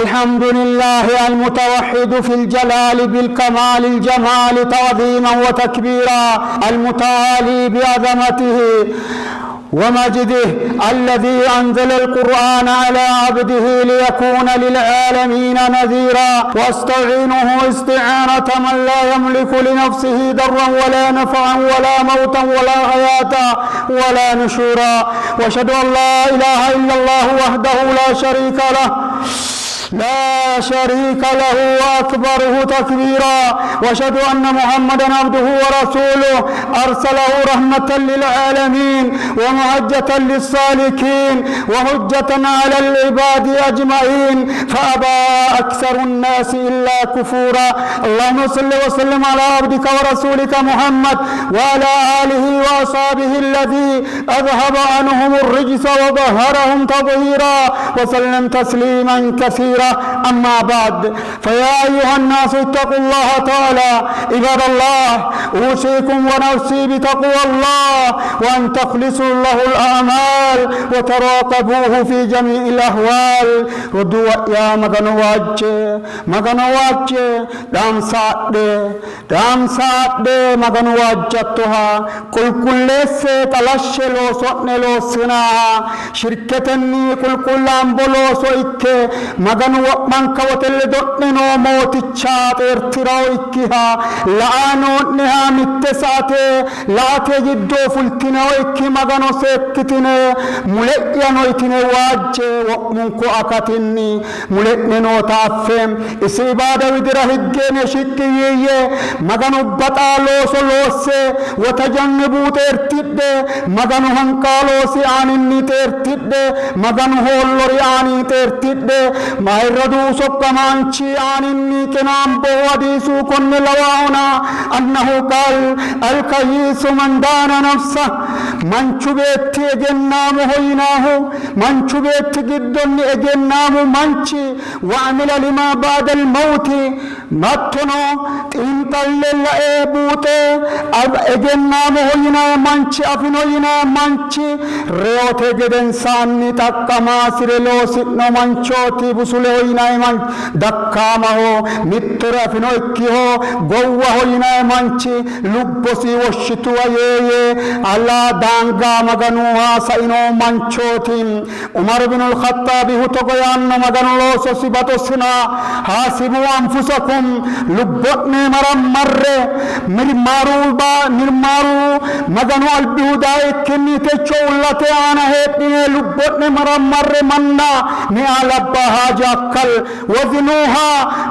الحمد لله المتوحد في الجلال بالكمال الجمال تعظيما وتكبيرا، المتعالي بعظمته ومجده، الذي أنزل القرآن على عبده ليكون للعالمين نذيرا. واستعينه استعانة من لا يملك لنفسه ضرا ولا نفعا ولا موتا ولا حياة ولا نشورا. وأشهد أن لا إله إلا الله وحده لا شريك له، لا شريك له وأكبره تكبيرا. وأشهد أن محمدا عبده ورسوله، أرسله رحمة للعالمين ومهجة للسالكين وحجة على العباد أجمعين، فأبى أكثر الناس إلا كفورا. اللهم صل وسلم على عبدك ورسولك محمد وعلى آله وأصحابه الذي أذهب عنهم الرجس وطهرهم تطهيرا، وسلم تسليما كثيرا. أما بعد، فيا أيها الناس اتقوا الله تعالى. عباد الله، أوصيكم ونفسي بتقوى الله، وأن تخلصوا له الأعمال وتراقبوه في جميع الأحوال. Roduuwa'ya, Magano waajje, Magano waajje, dhaamsa adhe, dhaamsa adhe. Maganu waajjattoha qulqulleesse xalashshe looso'ne loossinaaha, shirketenni qulqullaambo looso ikke, Maganu wo'manka wote ledo'ne noo mooticha xeertirao ikkiha la'a noo'neha mitte saate la'ate giddo fultineo ikki Magano seekkitine mule'ya no yitine waajje. Wo'munku akatinni mule'ne noota affe isi ibaada widira higgene shiqqi yiiyye. Maganu baxaa looso loosse, watajannibu xeertidhe, Maganu hanqaa loosi aaninni xeertidhe, Maganu hoollori aanii xeertidhe. Ayirradu soqqamaanchi aaninni qinaambohu hadiisu konne lawaahona: annahu qaal alkayyisu man daana nafsa. Manchu beetti egennaamoho yinaahu, manchu beetti giddonni egennaamu manchi, wa amila lima ba'da al-mawti, hattono xiinxalle lae buuxe egennaamoho yinaa manchi, afino yinaa manchi, reyote gedensaanni xaqqamaasire loosi'no manchooti busuleho yinay manchi. Dakkaamaho, mittore afino ikkiho, gowwaho yinay manchi lubbosi woshshituwa yee yee alla daanga Maganu haasaino manchooti. Umar bin al-Khattabihu togo yaanno: Maganu loososi baxosina, haasibu anfusakum, lubbo'ne marammarre, mirmaaru mirmaaru Maganu albihu daayikkinni techo ullate aana heedhine lubbo'ne marammarre. Manna mi'a labbaaha jaakkal wazinuuha,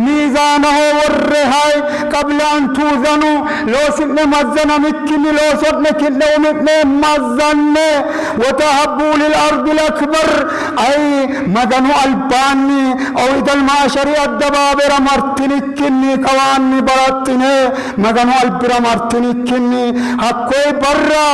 miizaanaho worre hay qabla an tuuzanu, loosi'ne mazzanamikkinni looso'ne ki'ne umi'ne mazzanne. Watahabbuu lil ardi akbar ay Maganu albaanni aw idal maashari addabaabera martinikkinni kawaanni baraxxine Maganu albira martinikkinni hakkoy barra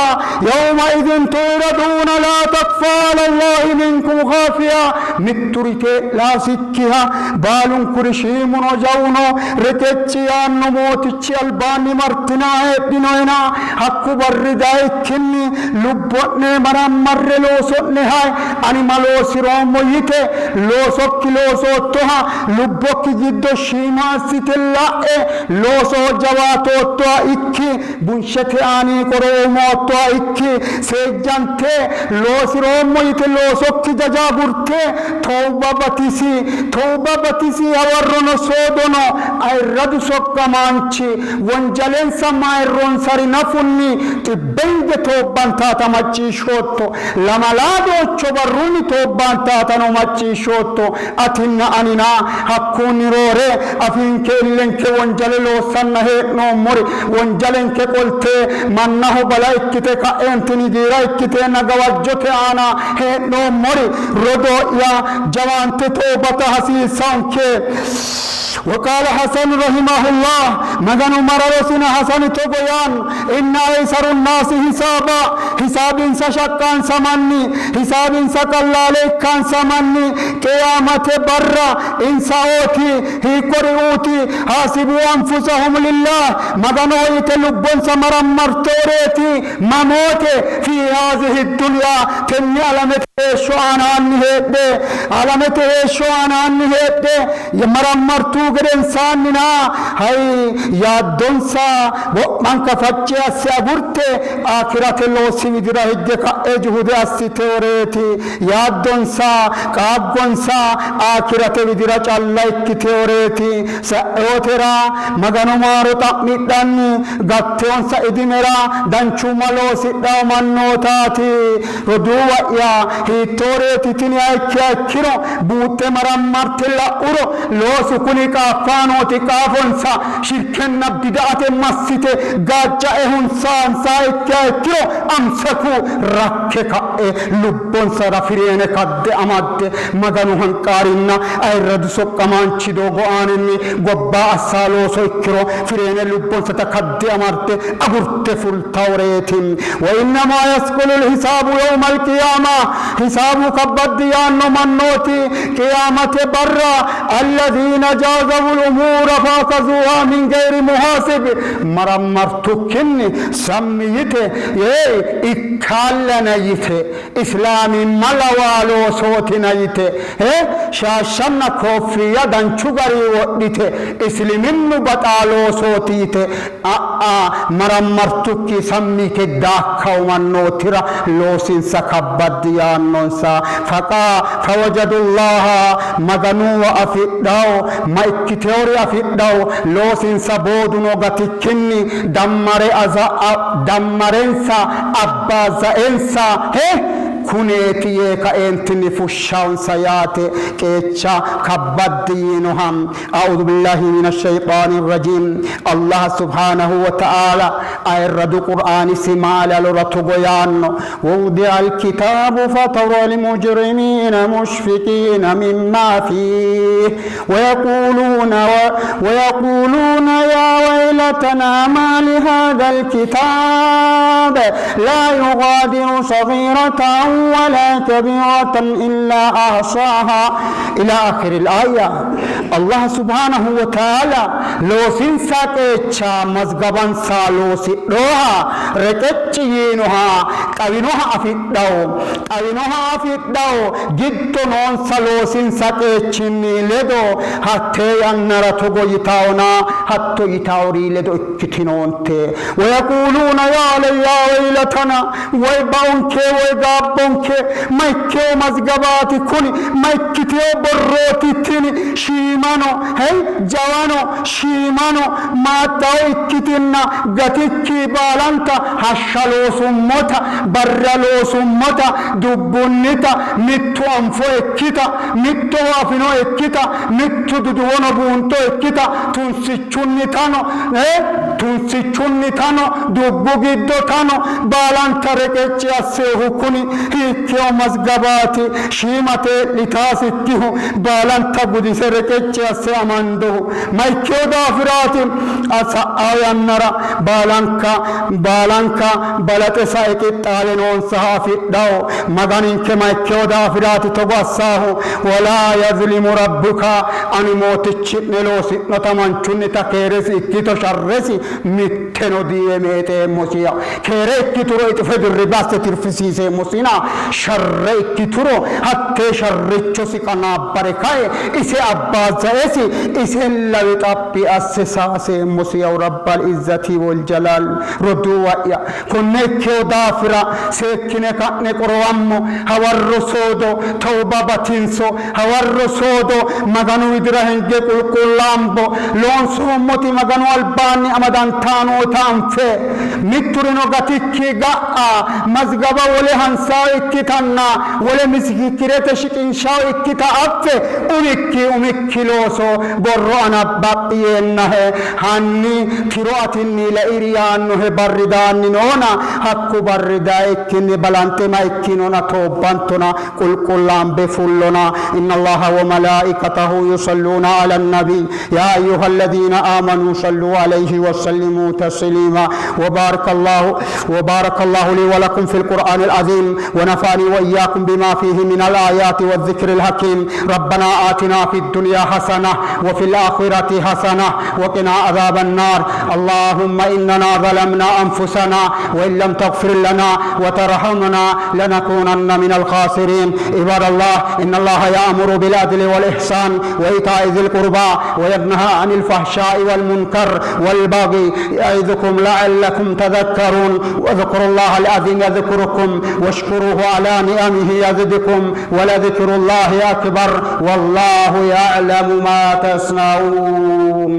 yawma idin tu'raduuna laa takfa ala Allahi minkum khaafiya, mitturite laasikkiha baalunkuri shiimuno jawuno reqecci yaanno mootichi albaanni martinaa heedhinoyina, hakku barri dayikkinni lubbo'ne marammarre looso'ne hay ani ma loosiroommo yite loosokki loosoottoha lubbokki giddo shiima assite la'e. Loosoho jawaatoottoha ikki, bunshete aani qoroomoottoha ikki, seejjante loosiroommo yite loosokki jaja agurte tawba batisi, tawba batisi, hawarrono soodono. Ayirradu soqqamaanchi wonjalensa mayirronsari nafunni xibbenge toobbantaata macciishshootto, lamalaa doocho barrunni toobbantaatano macciishshootto. Atinna anina hakkunni roore afiinke illenke wonjale loossanna hee'noommori, wonjalenke qolte mannaho bala ikkite ka'eentini giira ikkiteenna gawajjote aana hee'noommori, rodoo'ya, jawaante toobata hasiissanke. وقال حسن رحمه الله، Maganu mararosina, Hasani togo yaanno: inna aysaru nnaasi hisaaba, hisaabinsa shaqqaansa manni, hisaabinsa qallaale. ikkansa manni qiyaamate barra insaooti. Hiikkoriuuti? Hasibu anfusahum lillah, Maganoho yite lubbonsa marammartooreeti. Mamoote? Fii haazihi dunya, tenne alamete heeshsho aanaanni heedhe, alamete heeshsho aanaanni heedhe marammartuu gedensaannina, hay yaaddonsa wo'manka facci asse agurte aakhirate loosi widira higge ka'e juhude assiteoreeti. Yaaddonsa, qaaggonsa aakhirate widira calla ikkiteoreeti. Sa'eotera Maganu maaro xa'midhanni gatteonsa idimera danchumma loosidhanno mannootaati. Roduuwa'ya, hiittooreeti tini? Ikkiha ikkiro buuxxe marammarte la'uro loosu kuni qaaffaanooti, qaafonsa shirkenna bida'ate massite gaajja'e hunsaansa ikkiha ikkiro amsaku rakke ka'e lubbonsara fireene kadde amadde Maganu hanqaarinna ayirradu soqqamaanchi doogo aaninni gobba assa looso ikkiro fireene lubbonsata kadde amadde agurte fultaworeeti. Wa innamaa yasqulul hisaabu yawmal qiyaama, hisaabu kabbaddi yaanno mannooti qiyaamate barra allaziina jaazawul umuura faakazuuha min gayri muhaasib, marammartukkinni sammi yite yee ikkaallana yite islaamimma lawaa loosootina yite shaashshanna kooffiyya danchu garii wodhite isliminnu baxaa loosooti yite a'a marammartukki sammi yite daakkawo mannootira loosinsa kabbaddi yaannonsa. Faqa fawajadullaha, Maganuwa afidhawo, ma ikkiteori afidhawo, loosinsa booduno gatikkinni dammare dammarensa abbaazaensa he kuneeti yee kaeentinni fushshawonsa yaate qeecha kabbaddi yiinoha. A'uuzu billahi mina shayxaani rajiim. Allah subhaanahu wa ta'aala ayirradu Qur'aanisi maalalora togo yaanno: Wudi'a al-kitaabu fatara al-mujrimiina mushfiqiina mimma fiihi wa yaquuluuna yaa waylatanaa maa lihaadha al-kitaab laa yughaadiru saghiiratan walaa kabiiratan illaa ahsaahaa, ila aakhiri al-aaya. Allah subhaanahu wa ta'aala loosinsa qeecha mazgabansa loosidhooha reqecci yiinoha xawinoha afidhawo, xawinoha afidhawo giddo noonsa loosinsa qeechinni ledo. Hattee yannara togo yitawona, hatto yitawori ledo ikkitinoonte. Wayaquuluuna yaa waylatana, way baonke, way gaabbonke, ma ikkeyo mazgabaati kuni? Ma ikkiteyo borrooti tini? Shiimano hey jawano, shiimano maaxxawo ikkitinna gatikki baalanta hashsha loosummota, barra loosummota, dubbunnita mittu anfo ikkita, mittoho afino ikkita, mittu duduwono buunxo ikkita, tunsichunnitano tunsichunnitano dubbu giddotano baalanta reqecci asseehu kuni hiikkeyo mazgabaati? Shiima tee'litaasikkihu baalanta gudise reqecci asse amandohu ma ikkeyo daafiraati? Sa'ao yannara baalanka baalanka balaxe sae qixxaawe noonsaha afidhawo. Maganinke ma ikkeyo daafiraati togo assaahu? Walaa yazlimu rabbuka, ani mootichi'ne loosi'nota manchunnita keeresi ikkito sharresi mitteno diyemeexeemmosiya. Keere ikkituro ixife dirribe asse tirfisiiseemmosina, sharre ikkituro hattee sharrichosi qanaabbare kae ise abbaazaesi isellawe xaphi asse saaseemmosi yaw rabbal izzati wol jalaal. Roduuwa'ya, konne ikkeyo daafira seekkine ka'ne qorowammo, hawarro soodo tawba batinso, hawarro soodo Maganu widira hinge qulqullaambo, loonsoommoti Maganu albaanni amadantaa noota anfe, mitturino gatikki ga'a mazgaba wole hansaawo ikkitanna wole misikirete shiqinshawo ikkita affe, umikki umikki looso borro anabbaphi yeennahe hanni tiro atinni lairi yaannohe barri daanni noona, hakku barri dayikkinni balanxe ma ikkinona toobbantona, qulqullaambe fullona. Inna Allaha wa malaa'ikatahu yusalluuna ala nabi yaa ayyuha alladhiina aamanuu salluu alayhi wa sallimuu tasliima. Wa baaraka Allahu. وبارك الله لي ولكم في القرآن العظيم، ونفعني وإياكم بما فيه من الآيات والذكر الحكيم. ربنا آتنا في الدنيا حسنة وفي الآخرة حسنة وقنا عذاب النار. اللهم إننا ظلمنا أنفسنا وإن لم تغفر لنا وترحمنا لنكونن من الخاسرين. عباد الله، إن الله يأمر بالعدل والإحسان وإيتاء ذي القربى وينهى عن الفحشاء والمنكر والبغي يعظكم لعلكم تذكرون. واذكروا الله العظيم يذكركم، واشكروه على نعمه يزدكم، ولذكر الله أكبر، والله يعلم ما تصنعون.